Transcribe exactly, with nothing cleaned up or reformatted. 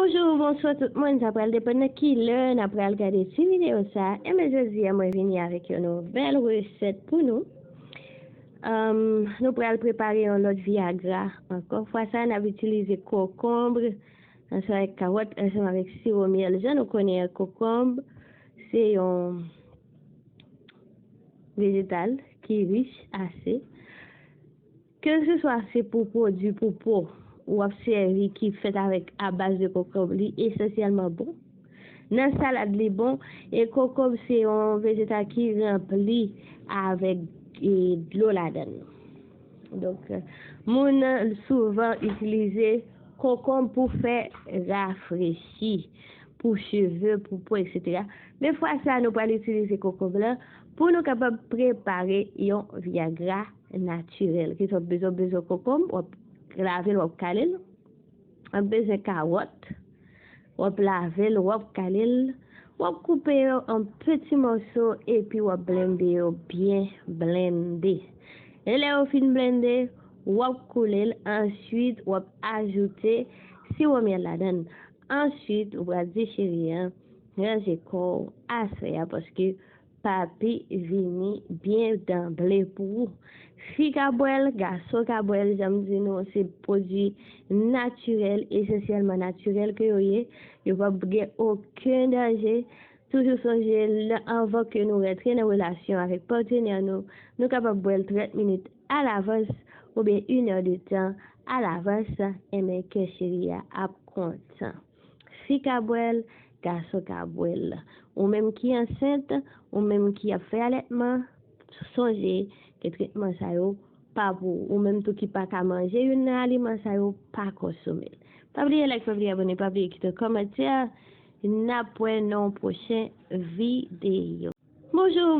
Bonjou, bonswa tout moun. Sa pral depann nan ki lè n ap pral gade ti videyo sa. Enben jodi a, mwen vini avèk yon nouvèl resèt pou nou. Ahn, nou pral prepare yon lòt Viagra ankò. Fwa sa, n ap itilize kokonb ansanm avèk kawòt, ansanm avèk siwo myèl. Jan nou konnen an, kokonb se yon vejetal ki rich ase. Keseswa se pou pwodui pou po w ap sèvi ki fèt avèk, a baz de kokonb, li esansyèlman bon. Nan salad li bon, e kokonb se yon vejetal ki ranpli avèk, e, dlo ladan l. Donk, moun souvan itilize kokonb pou fè rafrechi, pou cheve, pou po, etsetera. Men fwa sa, nou pral itilize kokonb la pou nou kapab prepare yon Viagra natirèl. Kisa w bezwen? W bezwen kokonb, w ap lave l, w ap kale l. W ap bezwen kawòt, w ap lave l, w ap kale l, w ap koupe yo an piti mòso epi w ap blende yo byen blende. E lè yo fin blende, w ap koule l, answit w ap ajoute siwo myèl ladan l. Answit, ou pral di cheri an, ranje kò w aswè a, paske papi vini byen danble pou ou. Fi ka bwè l, gason ka bwè l, jan m di nou, se pwodui natirèl, esansyèlman natirèl ke yo ye. Yo p ap gen okenn danje. Toujou sonje, lè, anvan ke nou rantre nan relasyon avèk patnè nou, nou kapab bwè l trant minit alavans oubyen inè de tan alavans, enben kè cheri a ap kontan. Fi ka bwè l, gason ka bwè l. Ou menm ki ansent, ou menm ki ap fè alètman, sonje ke tretman sa yo pa pou ou. Ou menm tou ki pa ka manje youn nan aliman sa yo, pa konsome l. Pa bliye like, pa bliye abòne, pa bliye kite yon kòmantè. N ap wè nan yon pwochen videyo. Bonjou,